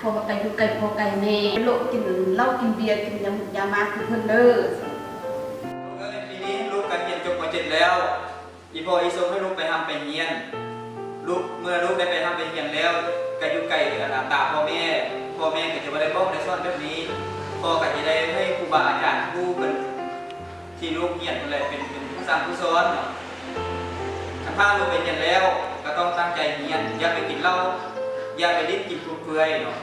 ເພາະວ່າໄປຢູ່ໃກ້ພໍ່ໃກ້ແມ່ ໂລະກິນເຫຼົ້າກິນເບຍ ກິນຢາໝົກຢາໝາຄືເພິ່ນເດີ. ລູກເອີຍ ປີນີ້ລູກກະຮຽນຈົບ ປໍເຈັດ ແລ້ວ. ອີພໍ່ອີສົ່ງໃຫ້ລູກໄປຮ່ຳໄປຮຽນ. ລູກ ເມື່ອລູກໄດ້ໄປຮ່ຳໄປຮຽນແລ້ວ ກະຢູ່ໃກ້ ອາ ຕາພໍ່ແມ່. ພໍ່ແມ່ກະຈະບໍ່ໄດ້ບອກໄດ້ສອນແບບນີ້. ພໍ່ກະຈະໄດ້ໃຫ້ຄູບາອາຈານຜູ້ເພິ່ນ ທີ່ລູກຮຽນພຸ້ນແຫຼະ ເປັນ ເປັນຜູ້ສັ່ງຜູ້ສອນເນາະ. ຄັນຖ້າລູກໄປຮຽນແລ້ວ ກະຕ້ອງຕັ້ງໃຈຮຽນ, ຢ່າໄປກິນເຫຼົ້າ, ຢ່າໄປຫຼິ້ນກິນຟຸມເຟືອຍເນາະ.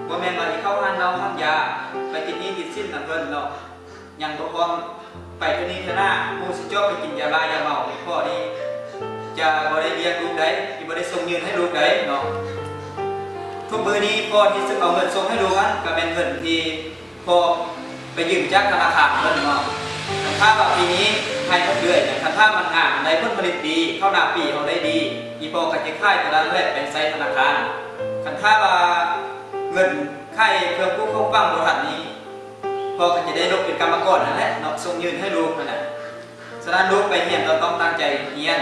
ບໍ່ແມ່ນວ່າຊິເຂົ້າຮ້ານເຫຼົ້າຮ້ານຢາ ໄປຕິດໜີ້ຕິດສິນນຳເພິ່ນເນາະ. ຍັງບໍ່ພ້ອມ ໄປເທື່ອນີ້ເທື່ອໜ້າ ໝູ່ຊິຈອບໄປກິນຢາບ້າຢາເມົາ. ພໍ່ນີ້ຈະບໍ່ໄດ້ລ້ຽງລູກໃດ໋ ທີ່ບໍ່ໄດ້ສົ່ງເງິນໃຫ້ລູກໃດ໋ເນາະ. ທຸກມື້ນີ້ພໍ່ທີ່ເອົາເງິນສົ່ງໃຫ້ລູກນັ້ນ ກະແມ່ນເງິນທີ່ ພໍໄປຢືມຈາກທະນາຄານເພິ່ນເນາະ. ຄັນຖ້າວ່າປີນີ້ໃຫ້ເພິ່ນເດືອນ ຄັນຖ້າມັນງາມ ໄດ້ຜົນຜະລິດດີ ເຂົ້ານາປີເຮົາໄດ້ດີ ອີພໍ່ກະຈະຂາຍໂຕນັ້ນແຫຼະໄປໃຊ້ທະນາຄານ. ຄັນຖ້າວ່າເງິນຂາຍເຄື່ອງປູກຂອງຝັງບໍ່ທັນນີ້ ພໍ່ກະຈະໄດ້ລົງເປັນກຳມະກອນຫັ້ນແຫຼະເນາະ ສົ່ງເງິນໃຫ້ລູກຫັ້ນນະ. ສະນັ້ນລູກໄປຮຽນຕ້ອງຕັ້ງໃຈຮຽນ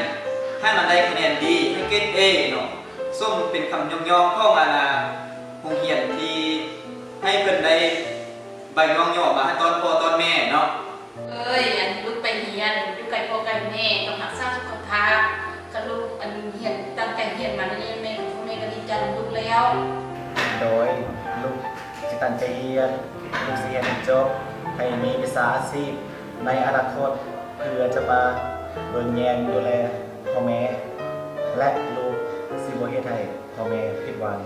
ໃຫ້ມັນໄດ້ຄະແນນດີ ໃຫ້ເກຣດເອເນາະ ສົມເປັນຄຳຍ້ອງໆຂອງ ອັນນາ ໂຮງຮຽນທີ່ໃຫ້ເພິ່ນໄດ້ໃບຍ້ອງຍໍມາໃຫ້ຕ້ອນພໍ່ຕ້ອນແມ່ເນາະ. ເອີຍ ອັນລູກໄປຮຽນ ຢູ່ໃກ້ພໍ່ໃກ້ແມ່ ຕ້ອງຮັກສາສຸຂະພາບ. ຄັນລູກ ອັນຮຽນ ຕັ້ງໃຈຮຽນມານີ້ ແມ່ ພໍ່ແມ່ກະດີໃຈນຳລູກແລ້ວ. ໂດຍ ລູກ ຊິຕັ້ງໃຈຮຽນ ລູກຊິຮຽນໃຫ້ຈົບ ໃຫ້ມີວິຊາອາຊີບໃນອະນາຄົດ ເພື່ອຈະມາເບິ່ງແຍງດູແລພໍ່ແມ່ ແລະ ລູກຊິບໍ່ເຮັດໃຫ້ພໍ່ແມ່ຜິດຫວັງ.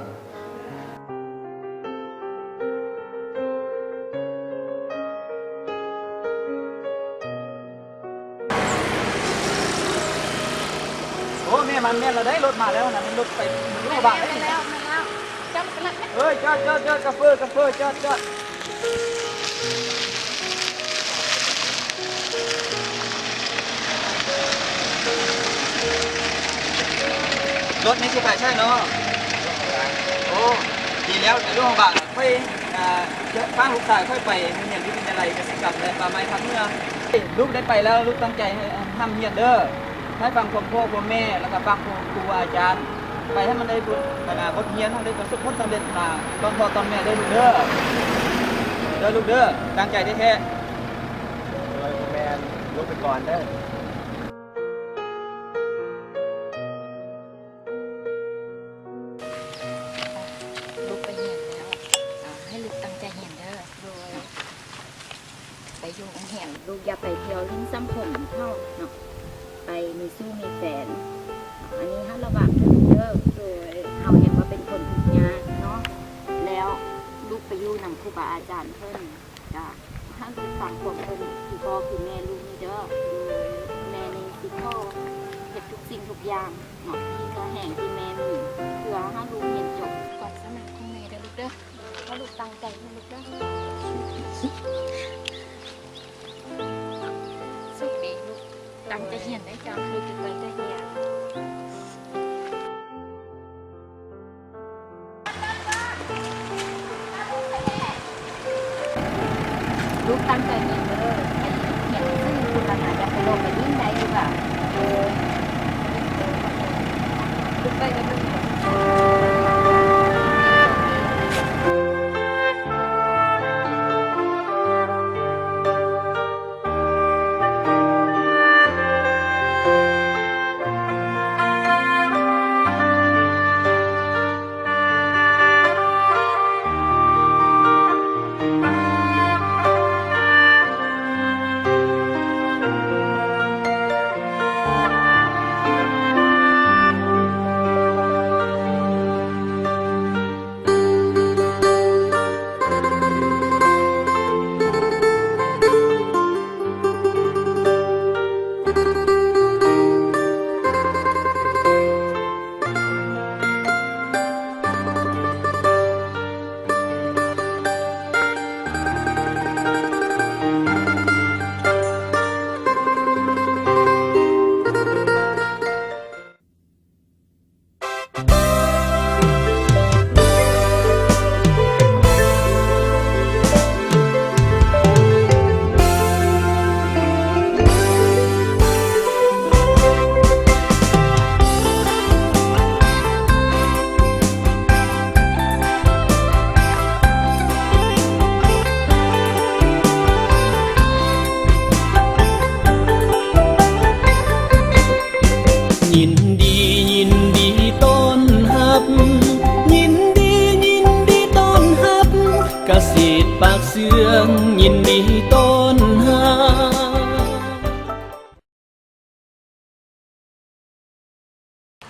ໂອ້ ແມ່ ມັນແມ່ນແລ້ວເດ້ ລົດມາແລ້ວນະ ມັນລົດໄປ ມັນລົດບາດເດ້. ແມ່ນແລ້ວ ແມ່ນແລ້ວ ແມ່ນແລ້ວ ຈອດ ເອີຍ ຈອດ ຈອດ ຈອດ ຊອເຟີ ຊອເຟີ ຈອດ ຈອດ. ລົດນີ້ຊິໄປໃສເນາະ? ໂອ້ ດີແລ້ວ ໄປຫຼວງພະບາງ. ຂ້ອຍ ອ່າ ຈະພາລູກຊາຍຂ້ອຍໄປໂຮງຮຽນວິທະຍາໄລກະສິກຳ ແລະ ປ່າໄມ້ພາກເໜືອ. ລູກໄດ້ໄປແລ້ວ ລູກຕັ້ງໃຈໃຫ້ ອ່າ ຮ່ຳຮຽນເດີ ໃຫ້ຟັງຄວາມພໍ່ຄວາມແມ່ ແລ້ວກະຟັງຄູ ຄູບາອາຈານ ໄປໃຫ້ມັນໄດ້ບົດ ອັນນາ ບົດຮຽນ ໃຫ້ໄດ້ປະສົບຜົນສຳເລັດ ມາຕ້ອນພໍ່ຕ້ອນແມ່ເດີລູກເດີ. ເດີລູກເດີ ຕັ້ງໃຈແທ້ໆ. ໂດຍ ພໍ່ແມ່ ລູກໄປກ່ອນເດີ. ລູກໄປຮຽນແລ້ວ ອ່າ ໃຫ້ລູກຕັ້ງໃຈຮຽນເດີ. ໂດຍ ໄປຢູ່ໂຮງຮຽນ ລູກຢ່າໄປທ່ຽວຫຼິ້ນສັງຄົມເຂົາເນາະ ໄປມີຊູ້ມີແຟນ ອັນນີ້ໃຫ້ລະວັງເດີລູກເດີ. ໂດຍ ເຮົາເຫັນວ່າເປັນຄົນທຸກຍາກເນາະ ແລ້ວລູກໄປຢູ່ນຳຄູບາອາຈານເພິ່ນ ກະໃຫ້ລູກຟັງຄວາມເພິ່ນ ຄືພໍ່ຄືແມ່ລູກນີ້ເດີ. ໂດຍ ແມ່ນີ້ຊິຂໍເຮັດທຸກສິ່ງທຸກຢ່າງເນາະ ທີ່ເຫື່ອແຮງທີ່ແມ່ມີ ເພື່ອໃຫ້ລູກຮຽນຈົບ. ຄວາມສາມາດຂອງແມ່ເດີລູກເດີ ໃຫ້ລູກຕັ້ງໃຈເດີລູກເດີ. ໂຊກດີລູກ ຕັ້ງໃຈຮຽນເດີເຈົ້າ. ລູກຈະຕັ້ງໃຈຮຽນ. ລູກຕັ້ງໃຈຮຽນເດີ ຮຽນຊື່ພຸ້ນລະນະ ຢ່າໄປຫຼອກໄປຫຼິ້ນໄດ້ລູກອະ. ລູກໄປກັນເດີ. ເລື່ອງຍິນດີຕ້ອນຮັບ.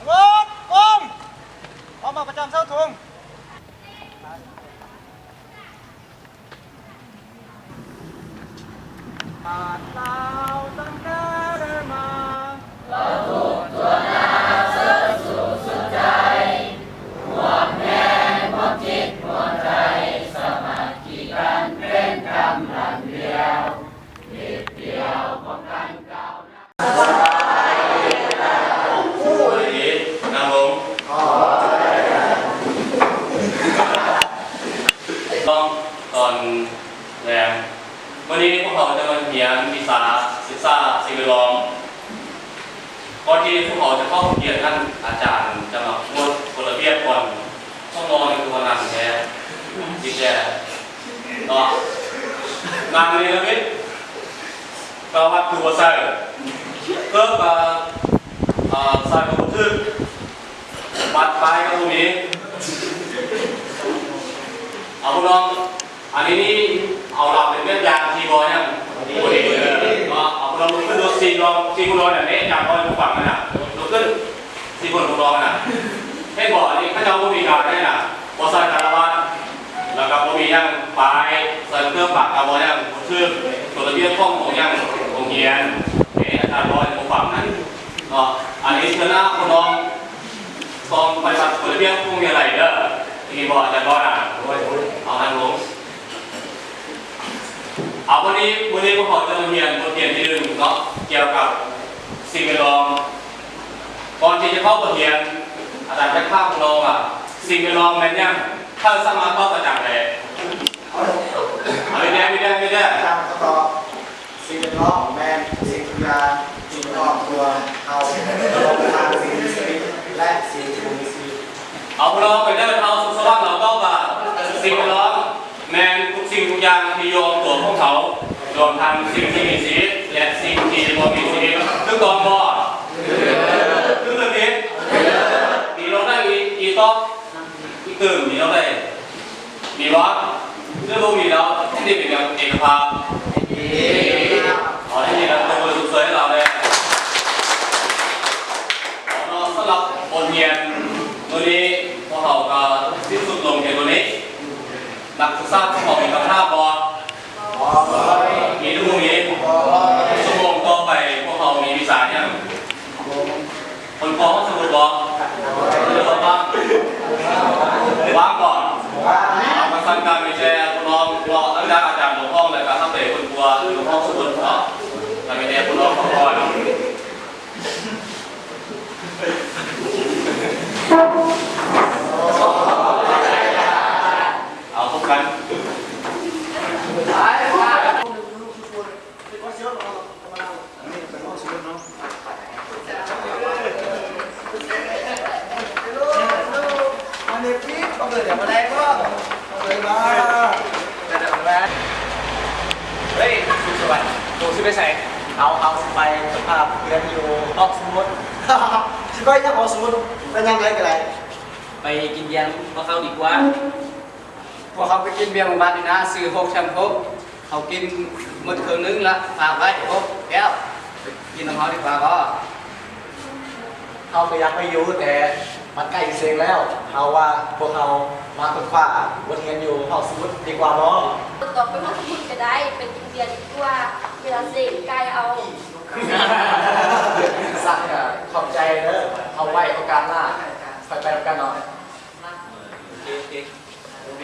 ອາວຸດ ກົມ ອອກມາປະຈຳເສົາທຸງ. ບ້ານລາວຕັ້ງແຕ່ເລີ່ມມາ ລາວທຸກທົ່ວໜ້າເຊີນຊູສຸດໃຈ ຮ່ວມແຮງຮ່ວມຈິດຮ່ວມໃຈ ສາມັກຄີກັນເປັນກຳລັງດຽວ ເຮັດດຽວພ້ອມກັນກ້າວໜ້າ. ນັ່ງລົງ. ຕ້ອງຕອນແລງ ມື້ນີ້ພວກເຮົາຈະມາຮຽນວິຊາສຶກສາສິ່ງແວດລ້ອມ. ກ່ອນທີ່ພວກເຮົາຈະເຂົ້າຮຽນນັ້ນ ອາຈານຈະມາກວດກົດລະບຽບກ່ອນ. ຫ້ອງນອນນີ້ຄືວ່າໜັກແທ້ ຕິດແທ້ເນາະ. ນັ່ງໃນລະເບຍບ ກາວັດຄືບໍ່ໃສ່ ເກີບກະ ອ່າ ໃສ່ກະບໍ່ຖືກ ບັດປ້າຍກະບໍ່ມີ. ເອົາ ພວກນ້ອງ ອັນນີ້ນີ້ ເອົາລາວເປັນແບບຢ່າງທີ່ບໍ່ຫຍັງ ບໍ່ດີເນາະ. ເອົາ ພວກນ້ອງລຸກຂຶ້ນດູ ສີ່ລອງ ສີ່ຜູ້ນ້ອງນັ້ນເດ້ ຢ່າງນ້ອຍຜູ້ຟັງນັ້ນນະ ລຸກຂຶ້ນ ສີ່ຄົນຜູ້ນ້ອງນັ້ນນະ. ເຫັນບໍ່ ອັນນີ້ເຂົາເຈົ້າບໍ່ມີການໃຫ້ນະ ບໍ່ໃສ່ຄາລະວາດ ແລ້ວກະບໍ່ມີຫຍັງ ປ້າຍ ໃສ່ເຄື່ອງປາກກະບໍ່ຫຍັງ ບໍ່ຖືກກົດລະບຽບຂອງໂຮງຫຍັງ ໂຮງຮຽນ. ເອີ ອາຈານເວົ້າໃຫ້ຜູ້ຟັງນັ້ນເນາະ. ອັນນີ້ເທື່ອໜ້າພວກນ້ອງຕ້ອງປະຕິບັດກົດລະບຽບໂຮງຮຽນຫຼາຍເດີ. ໄດ້ຍິນບໍ່ ອາຈານເວົ້ານະ? ເອົາ ນັ່ງລົງ. ເອົາ ມື້ນີ້ ມື້ນີ້ພວກເຮົາຈະມາຮຽນບົດຮຽນທີໜຶ່ງເນາະ ກ່ຽວກັບສິ່ງແວດລ້ອມ. ກ່ອນທີ່ຈະເຂົ້າບົດຮຽນ ອາຈານຢາກຖາມພວກນ້ອງວ່າ ສິ່ງແວດລ້ອມແມ່ນຫຍັງ? ໃຜສາມາດຕອບໄດ້ຈັງແລ? ເອົາ ມີແດ່ ມີແດ່ ມີແດ່. ອາຈານຂໍຕອບ. ສິ່ງແວດລ້ອມແມ່ນທຸກສິ່ງທຸກຢ່າງທີ່ຢູ່ຮອບຕົວເຮົາ ລວມທັງສິ່ງມີຊີວິດ ແລະ ສິ່ງທີ່ບໍ່ມີຊີວິດ. ເອົາ ພວກນ້ອງໄປເດີ ເຮົາສຸກສະຫວັງ ເຮົາຕອບວ່າ ສິ່ງແວດລ້ອມແມ່ນທຸກສິ່ງທຸກຢ່າງທີ່ຢູ່ຮອບຕົວຂອງເຮົາ ລວມທັງສິ່ງທີ່ມີຊີວິດ ແລະ ສິ່ງທີ່ບໍ່ມີຊີວິດ. ຖືກຕ້ອງບໍ່? ຖືກ ຫຼື ຜິດ? ມີລອງໄດ້ອີກ ອີກຕອບ ອີກຕື່ມ ມີລອງໄດ້ ມີບໍ່? ເລື່ອງບໍ່ມີແລ້ວ ທີ່ນີ້ເປັນຫຍັງ ເອກະພາບ? ເອີ ທີ່ນີ້ນະ ຕົບມືຊົມເຊີຍໃຫ້ລາວແດ່. ເນາະ ສຳລັບບົດຮຽນມື້ນີ້ ພວກເຮົາກະສິ້ນສຸດລົງພຽງເທົ່ານີ້. ນັກສຶກສາຂອງເຮົາມີຄຳຖາມບໍ່? ມີຫຼືບໍ່ມີ? ຊົ່ວໂມງຕໍ່ໄປພວກເຮົາມີວິຊາຫຍັງ? ຄົນພໍສະຫຼຸບບໍ່? ຫຼືວ່າວ່າງ? ວ່າງບໍ່? ເອົາ ກະຊັ້ນກະມີແຕ່ພວກນ້ອງເນາະ ຫຼັງຈາກອາຈານລົງຫ້ອງແລ້ວກະເຂົ້າໄປຄົ້ນຄວ້າ ລົງຫ້ອງສະຫຼຸບເນາະ ກະມີແຕ່ພວກນ້ອງພັກຜ່ອນ. ເອົາ ພົບກັນ. ເຮີ້ຍ ສຸກສະຫວັດ ໂຕຊິໄປໃສ? ເອົາ ເຮົາຊິໄປສະພາບເພື່ອນຢູ່ຫ້ອງສະໝຸດ. ຊິໄປຫຍັງຫ້ອງສະໝຸດ? ໄປຍາມໃດກະໄດ້. ໄປກິນເບຍນຳພວກເຂົາດີກວ່າ. ພວກເຮົາໄປກິນເບຍມື້ວານນີ້ນະ ຊື້ຫົກແຖມຫົກ ເຮົາກິນໝົດເຄິ່ງໜຶ່ງລະ ຝາກໄວ້ຫົກແກ້ວ ໄປກິນນຳເຮົາດີກວ່າບໍ່? ເຮົາກະຢາກໄປຢູ່ ແຕ່ມັນໃກ້ຊິເສັງແລ້ວ. ເຮົາວ່າພວກເຮົາມາຄົ້ນຄວ້າບົດຮຽນຢູ່ຫ້ອງສະໝຸດດີກວ່າບໍ່? ບໍ່ຕ້ອງໄປຫ້ອງສະໝຸດກະໄດ້ ໄປກິນເບຍດີກວ່າ ເວລາເສັງໃກ້ເອົາ. ຊັ້ນກະຂອບໃຈເດີ ເຮົາໄວ້ໂອກາດໜ້າ ຄ່ອຍໄປນຳກັນເນາະ. ໂອເຄ ໂອເຄ.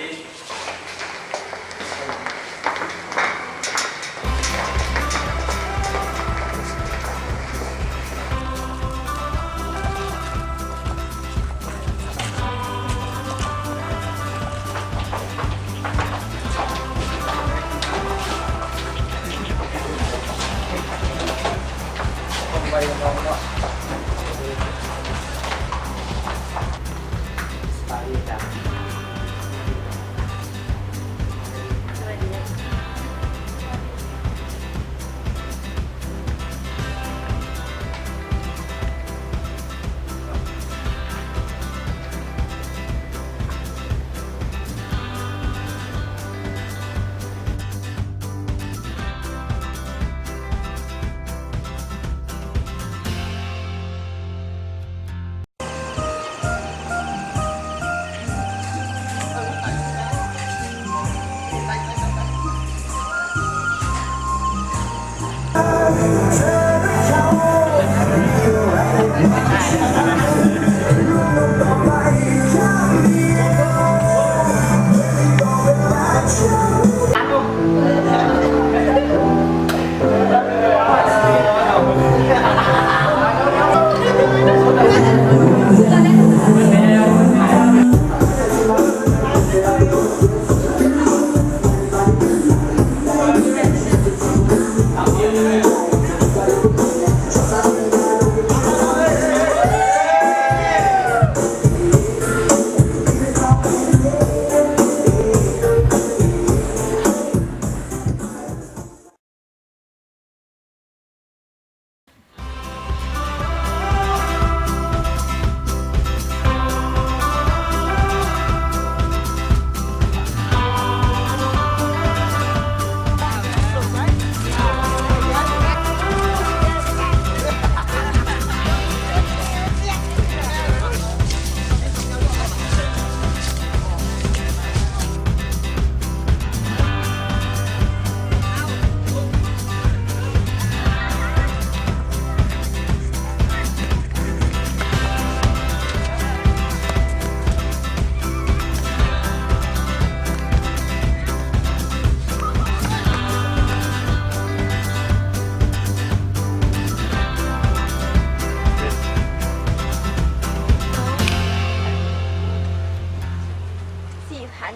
ສີ່ພັນ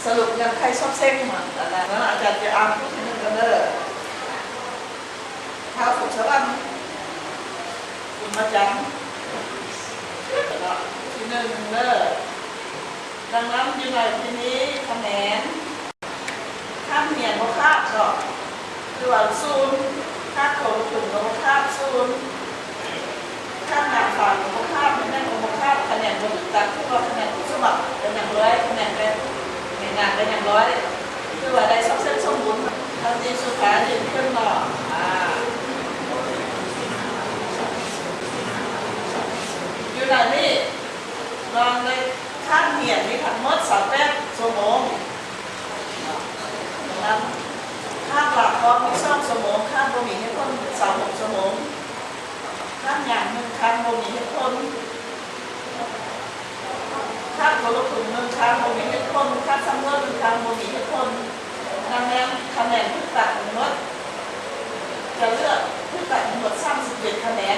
ສະຫຼຸບເງື່ອນໄຂສອບເສັງ ອັນນັ້ນ ອາຈານຈະອ່ານອີກທີໜຶ່ງກ່ອນເດີ. ທ້າວສຸກສະຫວັນ ບຸນມາຈັນ ເນາະ ທີໜຶ່ງເດີ. ດັ່ງນັ້ນ ຢູ່ໃນທີ່ນີ້ ຄະແນນ ຄາດຮຽນບໍ່ຂາດເນາະ ຄືວ່າສູນ, ຄາດໂຕລູກທຶນກໍບໍ່ຂາດ ສູນ, ຄາດນາງຟັງກໍບໍ່ຂາດ, ຄະແນນກໍບໍ່ຂາດ, ຄະແນນບໍ່ຖືກຕັດ ຄືວ່າຄະແນນຄຸນສົມບັດກໍຍັງຮ້ອຍ, ຄະແນນແບບເຮັດງານກໍຍັງຮ້ອຍ ຄືວ່າໄດ້ສອບເສັງສົມບູນ. ຄັນຕີສຸດທ້າຍຢືນຂຶ້ນເນາະ ອາ ຢູ່ໃນນີ້ ນ້ອງໄດ້ຄາດຮຽນນີ້ທັງໝົດຊາວແປດຊົ່ວໂມງ. ນຳ ຄາດລາຄອບມີສອງຊົ່ວໂມງ, ຄາດບໍ່ມີເຫດຜົນຊາວຫົກຊົ່ວໂມງ, ຄາດຫຍັງໜຶ່ງຄັ້ງບໍ່ມີເຫດຜົນ, ຄາດໂທລະຄົງໜຶ່ງຄັ້ງບໍ່ມີເຫດຜົນ, ຄາດສຳຫຼວດໜຶ່ງຄັ້ງບໍ່ມີເຫດຜົນ. ດັ່ງນັ້ນ ຄະແນນຖືກຕັດທັງໝົດ ຈະເຫຼືອ ຖືກຕັດທັງໝົດສາມສິບເຈັດຄະແນນ.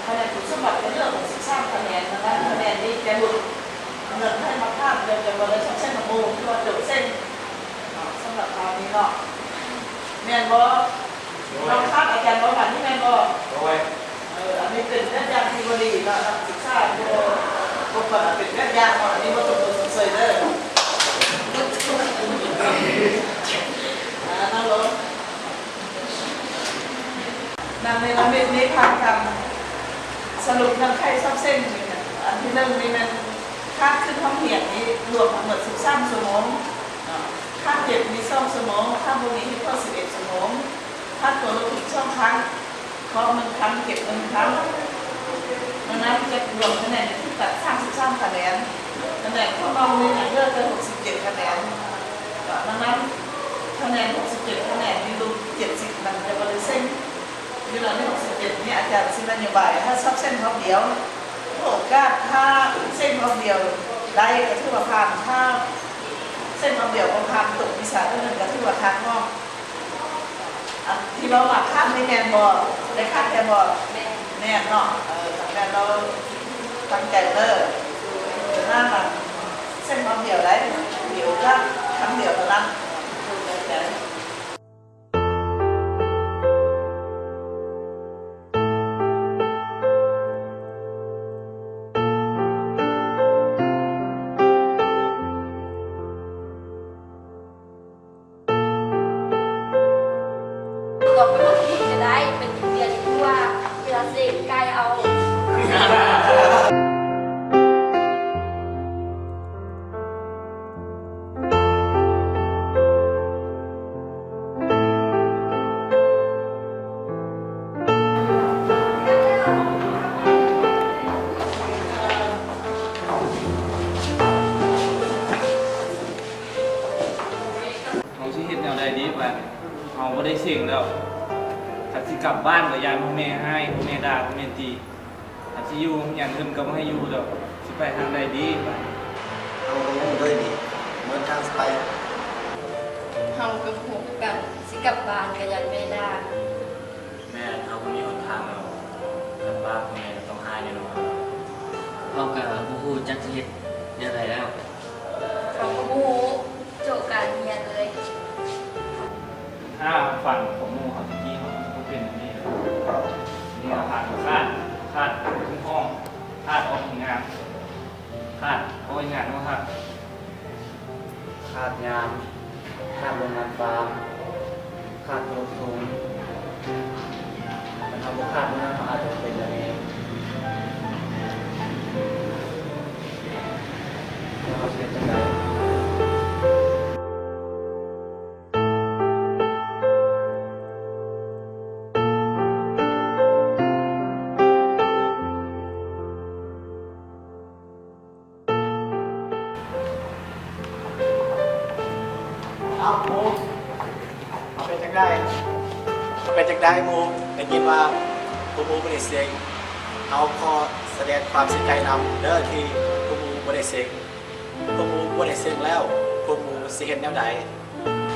ຄະແນນຄຸນສົມບັດຈະເຫຼືອຫົກສິບສາມຄະແນນ. ດັ່ງນັ້ນ ຄະແນນນີ້ຈະຫຼຸດເງິນໃຫ້ມາຜ່ານ ແຕ່ວ່າໄດ້ສອບເສັງນຳໝູ່ ຄືວ່າຈົບເສັງເນາະ ສຳລັບຄາວນີ້ເນາະ ແມ່ນບໍ່? ໂດຍ ນ້ອງຄາດອາຈານບໍ່? ອັນນີ້ແມ່ນບໍ່? ໂດຍ ເອີ ອັນນີ້ເປັນແບບຢ່າງທີ່ບໍ່ດີເນາະ ນັກສຶກສາບໍ່ ບໍ່ຄວນເອົາເປັນແບບຢ່າງເນາະ. ອັນນີ້ບໍ່ຕົງຕົນຊົມເຊີຍເດີ ອາ ນັ່ງລົງ. ນາງເນລະມິດ ເມທາຄຳ ສະຫຼຸບເງື່ອນໄຂສອບເສັງນີ້ນະ ອັນທີໜຶ່ງນີ້ແມ່ນ ຄາດຂຶ້ນຫ້ອງຮຽນນີ້ລວມທັງໝົດສິບສາມຊົ່ວໂມງເນາະ, ຄາດເກັບມີສອງຊົ່ວໂມງ, ຄາດບໍ່ມີເຫດຜົນສິບເອັດຊົ່ວໂມງ, ຄາດໂຕລະທຶກສອງຄັ້ງ, ຄອບໜຶ່ງຄັ້ງ, ເກັບໜຶ່ງຄັ້ງ. ດັ່ງນັ້ນ ຈະລວມຄະແນນຖືກຕັດສາມສິບສາມຄະແນນ. ຄະແນນຂອງນ້ອງນີ້ນະ ເຫຼືອແຕ່ຫົກສິບເຈັດຄະແນນ. ດັ່ງນັ້ນ ຄະແນນຫົກສິບເຈັດຄະແນນນີ້ ລົບເຈັດສິບ ມັນຈະບໍ່ໄດ້ເສັງ. ຢູ່ລະດັບຫົກສິບເຈັດນີ້ ອາຈານຊິນະໂຍບາຍ ຖ້າສອບເສັງຮອບດຽວ ໂອກາດ ຖ້າເສັງຮອບດຽວໄດ້ກໍຖືວ່າຜ່ານ, ຖ້າເສັງຮອບດຽວບໍ່ຜ່ານ ຕົກວິຊາອື່ນກໍຖືວ່າຄັດອອກ. ອັນທີ່ເວົ້າມາຄັດນີ້ແມ່ນບໍ່? ໄດ້ຄັດແທ້ບໍ່? ແມ່ນ ແມ່ນເນາະ. ເອີ ຄັນແມ່ນລາວຕັ້ງໃຈເດີ. ໜ້າມັນເສັງຮອບດຽວໄດ້ ດຽວກະຄັ້ງດຽວເທົ່ານັ້ນ. ເອີ ເຂົ້າໃຈ. ກໍເປັນຄົນທີ່ຈະໄດ້ເປັນເດືອນກວ່າ ເວລາເສບໄກ່ເອົາ. ເ ແນວໃດດີບາດນີ້? ເຮົາບໍ່ໄດ້ເສັງແລ້ວ. ຄັນຊິກັບບ້ານກໍຢ້ານພໍ່ແມ່ຮ້າຍ, ພໍ່ແມ່ດ່າ, ພໍ່ແມ່ຕີ. ຄັນຊິຢູ່ໂຮງຮຽນເພິ່ນກໍບໍ່ໃຫ້ຢູ່ດອກ. ຊິໄປທາງໃດດີບາດນີ້? ເຮົາກໍບໍ່ຮູ້ເລີຍນີ້ ເໝິດທາງຊິໄປ. ເຮົາກໍບໍ່ຮູ້ຄືກັນ, ຊິກັບບ້ານກໍຢ້ານແມ່ດ່າ. ແມ່ນ, ເຮົາບໍ່ມີຫົນທາງແລ້ວ. ຄັນວ່າພໍ່ແມ່ກໍຕ້ອງຮ້າຍແນ່ນອນ. ເຮົາກໍບໍ່ຮູ້ຈັກຊິເຮັດແນວໃດແລ້ວ. ເຮົາກໍບໍ່ຮູ້ໂຈະການຮຽນເລີຍ. ອາ ຝັນຂອງໝູ່ເຮົາແຕ່ກີ້ເຮົາກໍບໍ່ເປັນແນວນີ້. ນີ້ເຮົາຂາດ ຂາດ ຂາດຜູ້ຮ້ອງ, ຂາດອອກຜົນງານ, ຂາດ ໂອ້ຍ ງານບໍ່ຄັກ. ຂາດຍາມ, ຂາດໂຮງງານຟາມ, ຂາດໂຮງທຸງ. ຄັນເຮົາບໍ່ຂາດມັນ, ເຮົາອາດຈະເປັນແບບນີ້. ແລ້ວເຮົາຊິເຮັດຈັ່ງໃດ? ເອົ້າ ໝູ່ ເປັນຈັ່ງໃດ? ເປັນຈັ່ງໃດໝູ່? ໄດ້ຍິນວ່າພວກໝູ່ບໍ່ໄດ້ເສັງ. ເຮົາຂໍສະແດງຄວາມເສຍໃຈນຳເດີ ທີ່ພວກໝູ່ບໍ່ໄດ້ເສັງ. ພວກໝູ່ບໍ່ໄດ້ເສັງແລ້ວ, ພວກໝູ່ຊິເຮັດແນວໃດ?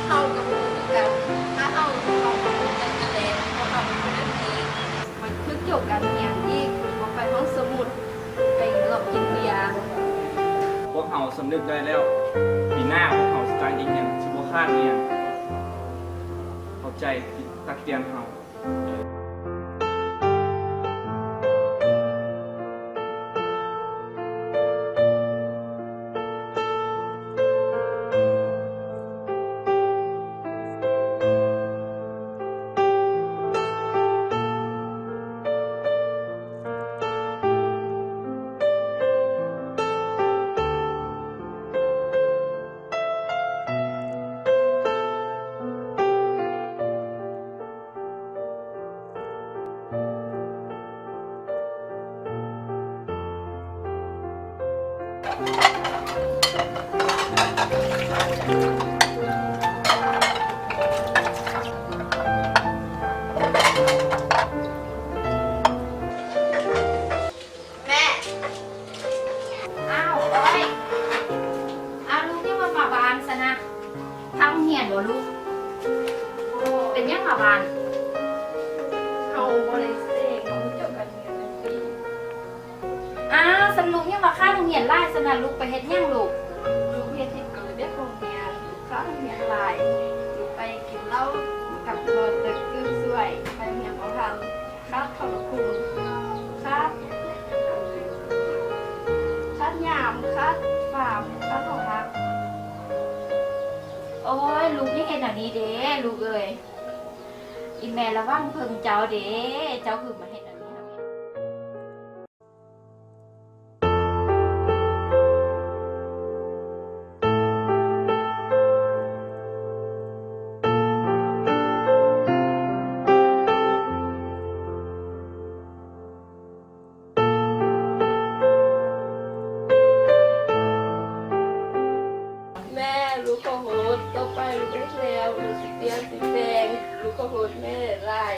ເຮົາກໍບໍ່ຮູ້ຄືກັນ. ຖ້າເຮົາເຂົ້າມາຮູ້ຈັກກັນແລ້ວ, ພວກເຮົາກໍບໍ່ໄດ້ເສັງ. ມັນຄືຈົບການຮຽນອີກ, ບໍ່ໄປຫ້ອງສະໝຸດ, ໄປເລາະກິນເບຍ. ພວກເຮົາສຳນຶກໄດ້ແລ້ວ. ປີໜ້າພວກເຮົາຊິຕັ້ງໃຈຮຽນ, ຊິບໍ່ຂາດຮຽນ. ຂອບໃຈທີ່ຕັກເຕືອນເຮົາ. ແມ່ ອ້າວ ອ້ອຍ ອ້າວ ລູກຍັງວ່າມາບ້ານຊັ້ນນະ? ພັກໂຮງຮຽນບໍ່ລູກ? ເປັນຫຍັງມາບ້ານ? ເຮົາບໍ່ໄດ້ເສັງ, ເຮົາບໍ່ຈົບການຮຽນຈັ່ງຊີ້. ອ້າວ ຊັ້ນລູກຍັງວ່າຂາດໂຮງຮຽນຫຼາຍຊັ້ນນະ, ລູກໄປເຮັດຫຍັງລູກ? ລູກເຮັດ ເຮັດກໍເລີຍວຽກໂຮງຮຽນ, ລູກຂາດໂຮງຮຽນຫຼາຍ, ລູກໄປກິນເຫຼົ້າກັບນອນເດິກຕື່ນສວຍ, ໄປໂຮງຮຽນບໍ່ທັນ. ຂາດເຂົ້າໂຮງຄູ, ຂາດ ຂາດຍາມ, ຂາດຟາມ, ຂາດຫໍພັກ. ໂອ້ຍ ລູກຢ່າເຮັດແນວນີ້ເດ້ລູກເອີຍ, ອີ່ແມ່ລະຫວັງເພິ່ງເຈົ້າເດ້, ເຈົ້າຄືມາເຮັດແນວນີ້ນຳແມ່. ແມ່ ລູກຂໍໂທດ, ຕໍ່ໄປລູກບໍ່ເຮັດແລ້ວ, ລູກຊິປ່ຽນ ຊິແປງ, ລູກຂໍໂທດແມ່ຫຼາຍ.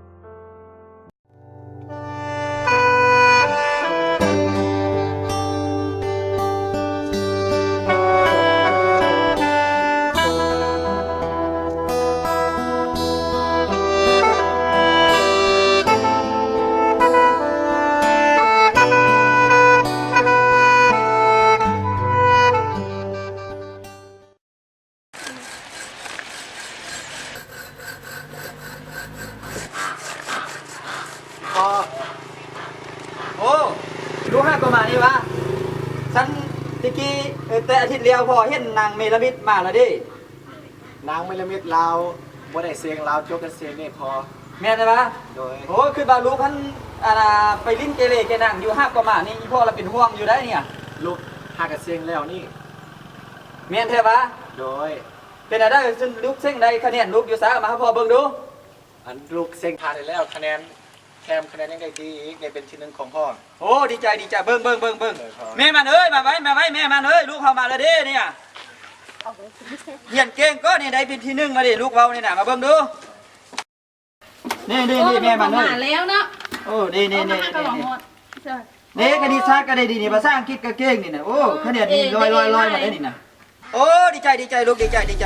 ໂອ້ ລູກຫາກໍມານີ້ຫວາ? ຊັ້ນແຕ່ກີ້ ເອີ ແຕ່ອາທິດແລ້ວພໍ່ເຫັນນາງເມລະມິດມາລະເດ້. ນາງເມລະມິດລາວບໍ່ໄດ້ເສັງ, ລາວຈົບການເສັງເດ້ພໍ່. ແມ່ນແທ້ຫວາ? ໂດຍ. ໂອ້ ຄິດວ່າລູກຫັ້ນ ອັນນ່າ ໄປຫຼິ້ນເກເລເກນັງຢູ່ຫາບກໍມານີ້, ອີ່ພໍ່ລະເປັນຫ່ວງຢູ່ໄດ໋ນີ້. ລູກຫາກະເສັງແລ້ວນີ້. ແມ່ນແທ້ຫວາ? ໂດຍ. ເປັນແນວໃດ ລູກເສັງໄດ້ຄະແນນລູກຢູ່ໃສ? ເອົາມາໃຫ້ພໍ່ເບິ່ງດູ. ອັນລູກເສັງຜ່ານໄດ້ແລ້ວ, ຄະແນນ ແຖມຄະແນນຍັງໄດ້ດີອີກ, ໄດ້ເປັນທີໜຶ່ງຂອງຫ້ອງ. ໂອ້ ດີໃຈ ດີໃຈ. ເບິ່ງ ເບິ່ງ ເບິ່ງ ເບິ່ງ. ໂດຍພໍ່. ແມ່ມັນເອີຍ ມາໄວ ມາໄວ ແມ່ມັນເອີຍ, ລູກເຮົາມາແລ້ວເດ້ນີ້. ຮຽນເກັ່ງກໍນີ້ ໄດ້ເປັນທີໜຶ່ງມາເດ້ ລູກເວົ້ານີ້ນະ ມາເບິ່ງດູ. ນີ້ໆໆ ແມ່ມັນເອີຍ ມາແລ້ວເນາະ. ໂອ້ ນີ້ໆໆ ເອີ ມາຫາກໍລອງຮອດ ນີ້ຄະນິດສາດກໍໄດ້ດີນີ້ ພາສາອັງກິດກໍເກັ່ງນີ້ນະ. ໂອ້ ຄະແນນນີ້ລອຍໆໆ ມາໄດ້ນີ້ນະ. ໂອ້ ດີໃຈ ດີໃຈລູກ ດີໃຈ ດີໃຈ.